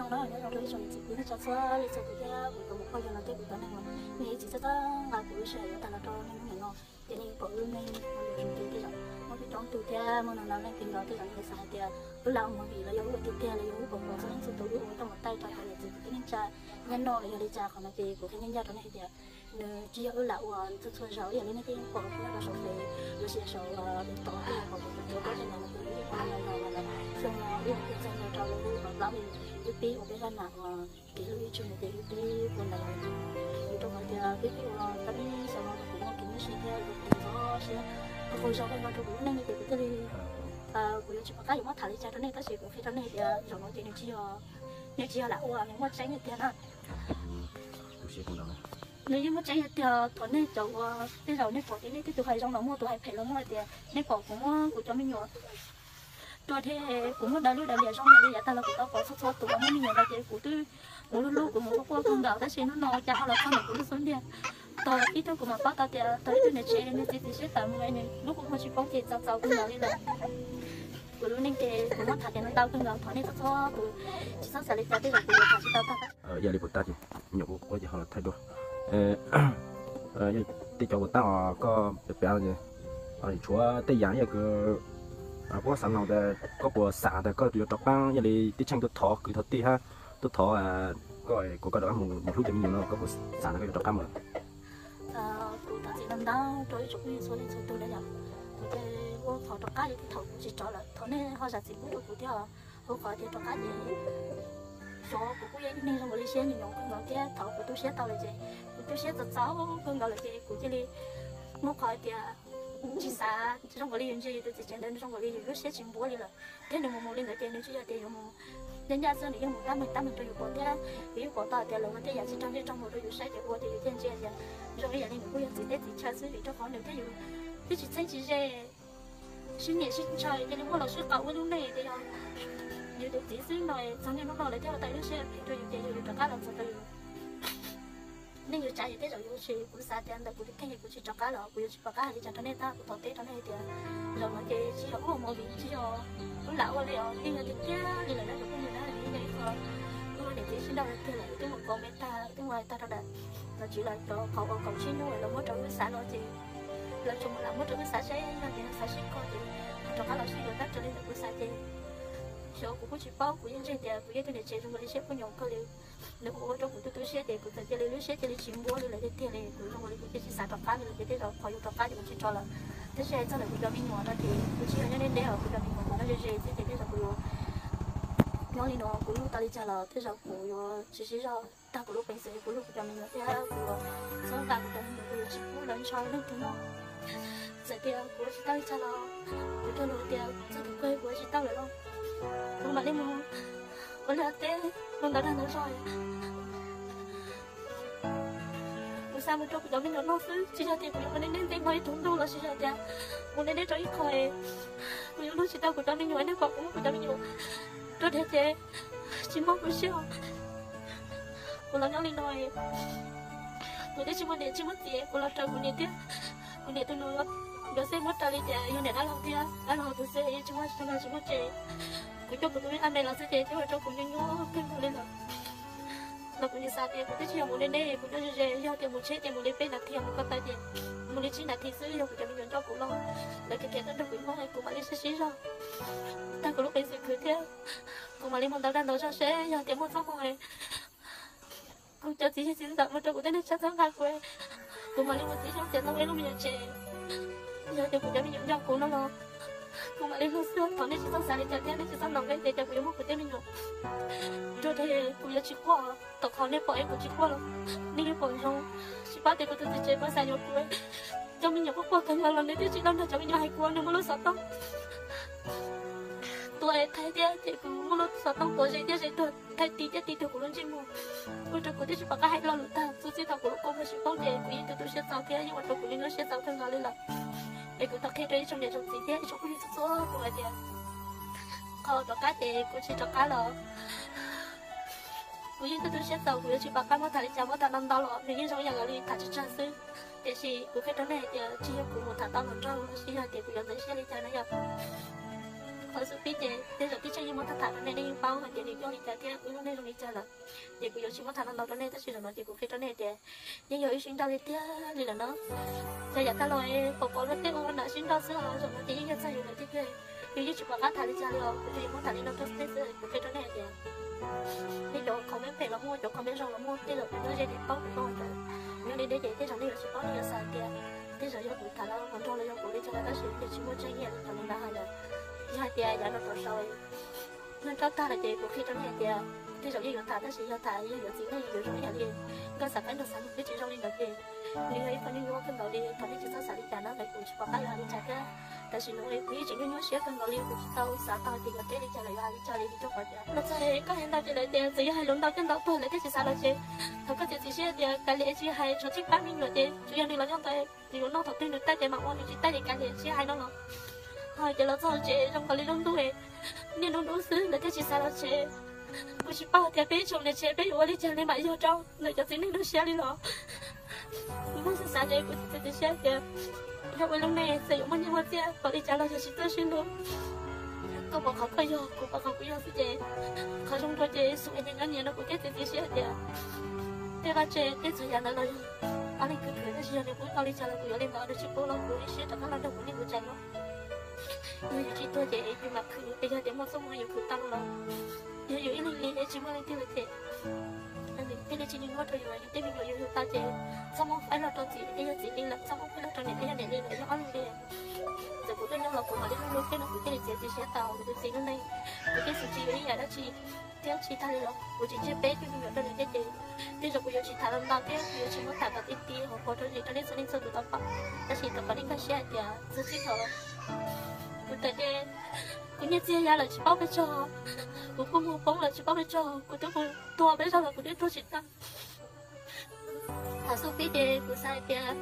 Nyob zoo rau ib tsoom niam txiv kwv tij txhua leej txhua tus thiab kuv cov muam phauj yawg los thiab kuv cov neeg uas nej ib txwm txhawb txhawb nqa kuv lub sij hawm yav tag los rau nej hnub no. Ces nej yuav pom wb nej ua lus zoo ces tej zaum muaj peb coob tug thiab muaj no no leej twg nkaus tej zaum nej xav hais tias wb lam ua movie los yog wb ua tiag tiag los yog wb pom pom txhua leej txhua tus wb ua tau mus taij rau cov niam txiv kwv tij neej tsa nyob no los yog li cas qhov no ces kuv qhia ncaj ncaj rau nej hais tias nws tsis yog wb lam ua txhua txhua zaus ib yam li nej tej yeej pom nyob rau saum fev los sis saum TikTok tej pom kuv tuav tuav tej no los kuv yeej ua no no no xyoo no wb ua txog no rau lub qhov plaub li wb pib ua peb zaj nam uas kev hlub ib tsoom niam txiv wb pib ua ntawd los yus rau qhov tias peb pib ua tau ib xyoo no kuv muaj kev nyuaj siab thiab kuv ntxhov siab, kuv zoo kawg nkaus rau kuv lub neej li ces kuv thiaj li kuv yuav tsis pom qab yuav muab tham li cas rau nej tab sis kuv qhia rau nej tias zaum no ces nws tsis yog, nws tsis yog lam ua, nws muaj tseeb tiag tiag na. Nws yeej muaj tseeb tiag tiag. Thaum nej cov uas tej zaum nej pom tias nej twb tus hais zoo los muaj, tus hais phem los muaj hais tias nej pom kuv muab kuv cov me nyuam rua dej, kuv muab daws lub daws liam zoo li yav tag los kuv tau pom txhua txhua tus uas muaj me nyuam ntawd ces kuv twb mus lub hlub kuv mus quaj quaj kawg nkaus tab sis hnub no cas ho los txog ntawm kuv lub xub ntiag. Tog ib tug kuv mam paub tau tias tog ib tug niam tsev nws txiv txiv siab tawm mus nws lub kua muag tsis poob ces txaus txaus kawg nkaus li lawm. Kuv lub neej ces kuv muab tham tias ntau kawg nkaus, thov nej txhob txhob tus tsis txhob xav li cas, tej zaum kuv yuav tham tsis tau tag. Ib yam li puas tag ces me nyuam kuv quaj ces ho los thaij dua. Tej cov puas tag os koj pem pem es tshuav tej yam ib yam kws puab xav noog tas koj puas xav tas koj yuav rov qaab ib yam li tib tsheej tuaj thov kwv thov tij hab tuaj thov koj kuas koj rov qaab mus hlub cov me nyuam no koj puas xav tas koj yuav rov qaab mus lawm? Kuv thov txim ntau ntau rau ib tsoom phooj ywg txhua leej txhua tug na yom. Kuv ces ua qhov rov qab li thaum kuv tsis rov lawm, thov nej ho zam txim pub rau kuv thiab os. Ua qhov tias rov qab ces xyov kuv kuj yog ib neeg zoo nkaus li siab nyuam nyuam kawg nkaus thiab thaum kuv tu siab tau lawm ces kuv tu siab txaus txaus kawg nkaus lawm ces kuv cia li muab qhov tias tsis xav zoo nkaus li yus ntsia yus tus txiv tsev ntawd zoo nkaus li yus lub siab tsis npuab li lawm thiab nws mus mus li ntawd ces nws tsis yog tias yuav mus ncaj ncaj xwb, nws yeej mus tab meeg tab meeg rau yus pom thiab. Yus yeej pom tau tias lawv ua tej yam tsis raug ntsej raug muag rau yus saib ces ua tias yus thiaj ntsia tias zoo ib yam li nws kuj yog txiv teb txiv chaw xwb vim rau qhov nws thiab yus twb tsis txheeb tsis ze, sib niam sib ntshaw cia li muaj los sib qau ua lub neej tias yog yus tus txiv xwb no txog niaj hnub no lawv thiaj ua tau ib lub siab phem rau yus ces yog yus rov qab los txog rau yus nej yuav tsav yus tej zaum yus tsis, kuv xav tias ntawm kuv tus kheej kuv tsis rov qab los kuv yuav tsis pom qab hais li cas rau nej tab kuv thov teb rau nej hais tias zaum no ces tsis yog ua movie tsis yog wb lam ua li os, yeej yog tiag tiag li lawm na cov phooj ywg na, yeej yog ib qho wb niam txiv sib nrauj tiag lawm, wb twb mus kov me tag, wb twb mus hais tag rau daim los tsis los cov qhov uas kaum tsib hnub lawv muab rau wb xav no ces lawv tsuas mus lam muab rau wb xav seb yog tias xav sib koj ces ho rov qab los sib yuav tab raws li ntawm kuv xav ces xyov kuv kuj tsis paub, kuv yeej ntseeg tias kuv yog ib tug niam tsev zoo nkaus li siab poj nyoos kawg li. Nws ua ua rau kuv tu tu siab ces kuv txawm cia li lub siab cia li tsis npuab li lawm tiag tiag li, kuv zoo nkaus li kuv cia tsis xav rov qab li lawm ces tej zaum qhov yuav rov qab ces kuv tsis rov lawm. Tab sis hais txog ntawm kuv cov me nyuam no ces kuv tsis yog nyob deb deb os, kuv cov me nyuam kuv nyob ze ze xwb ces tej zaum kuv yuav nyob li no kuv hlub tau li cas los tej zaum kuv yuav tsis sib zog tag kuv lub peev xwm kuv hlub kuv cov me nyuam thiab kuv yuav txhawb nqa kuv cov me nyuam, kuv yuav tsis pub lawv ntshaw leej twg no. Txawm tias kuv ua tsis tau li cas los kuv cog lus tias txog thaum kawg kuv ua tsis tau lawm los kuv mam li mus ua liaj teb mus ntawv dag ntawv zog. Kuv xav mus rau kuv cov me nyuam noj xwb, tsis yog tias kuv yuav mus deb deb ntxeev hlo ib tug ntuj los sis yog tias mus deb deb rau ib qho kuv yuav hlub tsis tau kuv cov me nyuam, nej pom kuv muab kuv cov me nyuam rau dheev ces tsis mob kuv siab. Kuv los nyob li no, kuv twb tsis muaj niam tsis muaj txiv, kuv los raws kuv niam thiab kuv niam tus nus los, nkawd xij muab raws li tias yog niam dab laug thiab dab laug tus xwb, yeej tsis muaj tsis muaj tsev. Kuv coj kuv tus me ab me los xwb ces thiaj ua rau kuv nyuaj nyuaj kawg nkaus li lawm. Los kuv yeej xav tias kuv twb tsis yog mus deb deb, kuv nyob ze ze, yog tias mus tsheb ces mus li peb nas this mus ko taw ces mus li tsib nas this xwb, yog kuv cov me nyuam nco kuv los lawv khiav khiav tuaj nrog kuv nyob, kuv mam li sib sib zog tag kuv lub peev xwm khwv thiab kuv mam li mus ntawv dag ntawv zog seb yog tias muaj txoj hmoo kuv cov txiv yawg txiv ntxawm mus rau kuv tej neeg tshaj txhawb nqa kuv, kuv mam li mus txiv zoo tias tau ib lub me nyuam tsev. Yog tias kuv cov me nyuam nco kuv no los kuv mam li hlub xwb, thov nej tsis txhob xav li cas thiab nej tsis txhob ntaus nqe tias cas kuv yuav muab kuv tej me nyuam rau dheev, kuv yuav tsis quaj. Tom qhov nej pom es kuv tsis quaj los nej yeej pom zoo, tsis paub tias kuv tus txiv tsev puas xav yuav kuv. Cov me nyuam quaj quaj kawg nkaus los nws twb tsis tau nrog cov me nyuam hais kuv, nws muab lub xov tooj tuav thaij thiab ces kuv muab lub xov tooj tuav ze thiab ze tuag thaij ti thiab ti tuag kuv lub ntsej muag, ua rau kuv twb tsis pom qab hais lo lus tag. Txuas txij thaum kuv lub kua muag tsis poob ces kuv yeej tu tu siab txaus thiab yeej ua rau kuv lub siab txaus kawg nkaus li lawm. Es kuv thov qhia rau ib tsoom niam tsoom txiv thiab ib tsoom phooj ywg txhua txhua tus hais tias qhov rov qab ces kuv tsis rov qab los. Kuv yeej tu tu siab txaus, kuv yuav tsis pom qab muab tham li cas, muab tham ntau ntau los nws yeej zoo ib yam nkaus li tham tsawg tsawg xwb. Tiam sis kuv qhia rau nej hais tias tsis yog kuv mus tham tau los nraug los sis yog tias kuv yuav ntxeev siab li cas na yom. Thaum xub pib ces tej zaum tib tseeb yeej muab tham tham rau nej, nej yeej paub hais tias nws coj li cas thiab wb lub neej zoo li cas lawm. Ces kuv yuav tsis muab tham ntau ntau rau nej, tab sis zaum no ces kuv qhia rau nej tias yeej yog wb sib nrauj li tiag li lawm no. Txhua yam tag los pom pom luag tej ua nam sib nrauj xwb os, zaum no ces yeej yog txog yus lawm tiag tiag. Yus yeej tsis pom qab tham li cas li os, kuv thiaj yuav muab tham li no rau nej xwb. Kuv qhia rau nej hais tias nej cov comment phem los muaj, cov comment zoo los muaj, tej zaum kuv muaj ze li paub kuv no ntawd. Nyob li ntawd ces tej zaum nej yuav tsis paub, nej yuav xav tias tej zaum yog kuv tham los mus nrog los yog kuv li cas, tab sis nws tsis muaj tseeb li cov lus ntawd hais lawm. Yog hais tias yav no rau saud neeg rov tag lawm ces kuv qhia rau nej hais tias tej zaum yeej yuav tham, tab sis yog tham yog yuav txiv neej yuav zoo ib yam li nkauj xav qaib nrog xav nug twb tsis zoo li ntawd ces nws yog ib qho nyuaj nyuaj kawg nkaus li. Thov nej tsis txhob xav li cas na, kuv tsis pom qab yuav hais li cas thiab. Tam sim no kuv yeej tseem nyuaj nyuaj siab kawg nkaus li, kuv tsis tau xav tau tias yuav teb li cas los yuav hais li cas li, vim rau qhov tias los txog koj hais ntau ces lawv tias txawm yog hais lus ntau coj ntau tuag lawv thiaj tsis xav los tsev. Thaum koj txiav txim siab tias kav liam tsis hais, tshuav txij pab me nyuam ces tsuas yog nws los nyob ntawd, nws yuav noj thaum twg nws tag ces mam ua, nws tsis tag ces kav liam tsis hais no los. Hais tias los txog tsev zoo nkaus li lub ntuj, niaj hnub hnub xwb lawv thiaj tsis xav los tsev. Kuv tsis paub tias peb ib tsoom niam tsev peb yuav ua li cas li mam yog rau lawv cov txiv neej lub siab li los. Kuv muaj xav xav ces kuv txiav txim siab tias yog ua lub neej txawm yuav muaj nyiaj muaj txiaj kom li cas los yog tsis txawj sib hlub. Koj pom qhov koj yog, kuv pom qhov kuv yog xwb ces qhov zoo dua ces xum nyias nyob nyias no kuv thiaj txiav txim siab tias tej vaj tse tej txhua yam ntawd los yog ob leeg khwv khwv, tab sis yog nws pub tau li cas los kuv yuav li ntawd, nws tsis pub los kuv ib siab rov qab los nrog kuv niaj hnub tsev no. Yog yus tsis tuag ces yus mam khwv, es yog tias muaj txoj hmoo yus khwv tau los, yog yus ib leeg li es tsis muaj leej twg li ces thiaj li tsis muaj rau yus, yus tej me nyuam yus yug tau ces txhob muab faib los rau txiv, es yog txiv li lawm txhob muab faib los rau niam, es yog niam li lawm yog ob leeg li. Txawm kuv tuaj nyob los kuv mam li hlub hlub thiab no, kuv thiaj li txiav txim siab tau kuv tus txiv lub neej, kuv thiaj tsis yuav ib yam dab tsi thiab tsis tag li los kuv tsis ntsib peb tug me nyuam rau nws thiab ces tej zaum kuv yuav tsis tham los ntau thiab kuv yuav tsis muab tham kom ti ti hauv paus rau zim rau nej txhua leej txhua tus tau pom. Tab sis thov kom nej nkag siab hais tias txog txij thaum kuv tawm ces kuv nyiaj txiag ya lawm tsis paub peb tsaug, kuv kua muag poob lawm tsis paub peb tsaug, kuv twb mus tuag peb zaug los kuv twb tuag tsis tau. Thaum xub pib ces kuv xav hais tias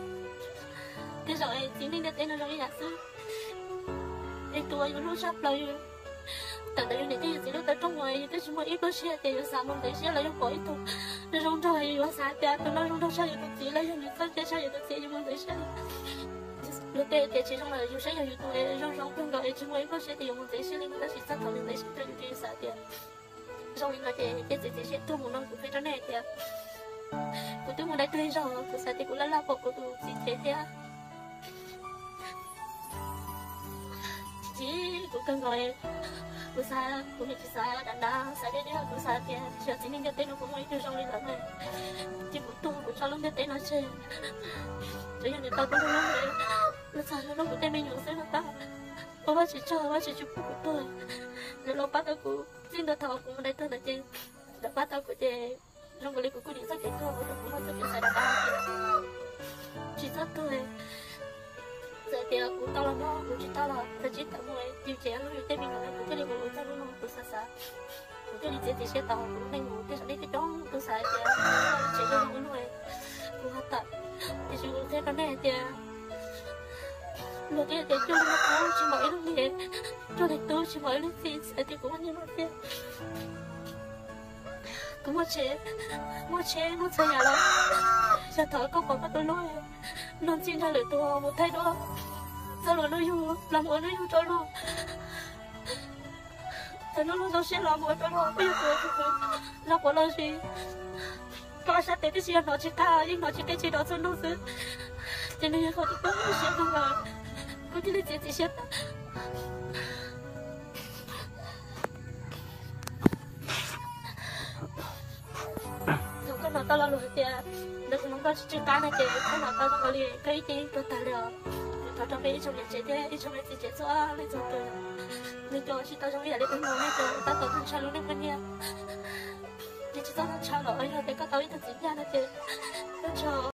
tej zaum txiv neej ntiaj teb no zoo ib yam xwb, es tus uas yus hlub tshaj plaws yus tawm ntawm yus niam thiab yus txiv lub taw rooj uas yus twb tsis muaj ib pluag siab tias yus xav mus ntxiv siab los yog pom ib tug zoo nraug, yus xav tias tus no zoo nraug tshaj yus tus txiv los yog nws txawj ntse tshaj yus tus txiv, yus mus ntxiv siab li. Luag tej tias tsis zoo lawm, yus saib yog yus tus zoo zoo kawg nkaus es tsis muaj ib pluag siab tias yuav mus ntxiv siab li, tab sis txog thaum nws ntxiv siab rau yus ces yus xav tias zoo li no ces thiaj txiav txim siab tuag mus no. Kuv qhia rau nej tias kuv twb mus dai tuag ib zaug, kuv xav tias kuv laj laj pom kuv tus txiv cev thiab. Tsis, kuv kawg nkaus, kuv xav, kuv nim tsis xav dav dav, xav deb deb, kuv xav tias xyov txiv neej ntiaj teb no puas muaj ib tug zoo li lawm ne. Ces kuv tuag kuv tso lub ntiaj teb no tseg, tsuas yog nws tau kuv lub hlub, los txog hlub kuv tej me nyuam xwb no tab. Ua Vajtswv tsaug, Vajtswv tsis pub kuv tuag, lawv los pab tau kuv txij ntua thaum kuv mus dai tuag ntawd ces lawv pab tau kuv ces zoo nkaus li kuv kuj dim txoj kev tuag, kuv rau kuv muaj txoj kev xav dav dav tias tsis txhob tuag. Txawm tias kuv tau los nyob, kuv tsis tau los txawm tsis tawm mus, yus ces hlub yus tej me nyuam, kuv thiaj li mus ua txoj hlub no, kuv xav xav, kuv thiaj li txiav txim siab tau kuv lub neej mus. Tej zaum nej coob coob tus xav tias tsev zoo ua luaj, kuv ho tawm, tiam sis kuv qhia rau nej hais tias luag twb tias cuaj leeg tub tsis npaum ib lub hlis, cuaj leeg tub tsis npaum ib lub txij, txawm tias kuv muaj nyiaj muaj txiag, kuv muaj tsheb, muaj tsheb muaj txhua yam los, yog thaum koj pom koj tus hlub nrog ntxhi nrog lwm tus mus thaij duab txoj hlua hlub yug los mus ua hlub yug rau luag, thaum hlub luag zoo siab los mus ua rau luag, koj yog tus hlub los puav leej siv koj sab tes tib si, yog hnov tsis qab yeej hnov tsis qab tsis dov txhua ntuj xwb, ces nws yog qhov hlub siab kawg nkaus, kuv thiaj li txiav txim siab tau. Thaum koj hnov tau lo lus hais tias ntawd kuv hloov koj tsis tsw qab no ces koj hnov tau zoo nkaus li koj ib ce tuag tag li os. Kuv thov rau peb ib tsoom niam tsev thiab ib tsoom me txiv tsev txhua leej txhua tus, nej cov tsis tau zoo ib yam li kuv no, nej cov tab tom tag nrho lub neej poj niam, nej tsis txhob tag nrho los yog tias koj tau ib tug txiv ncaj no ces koj tso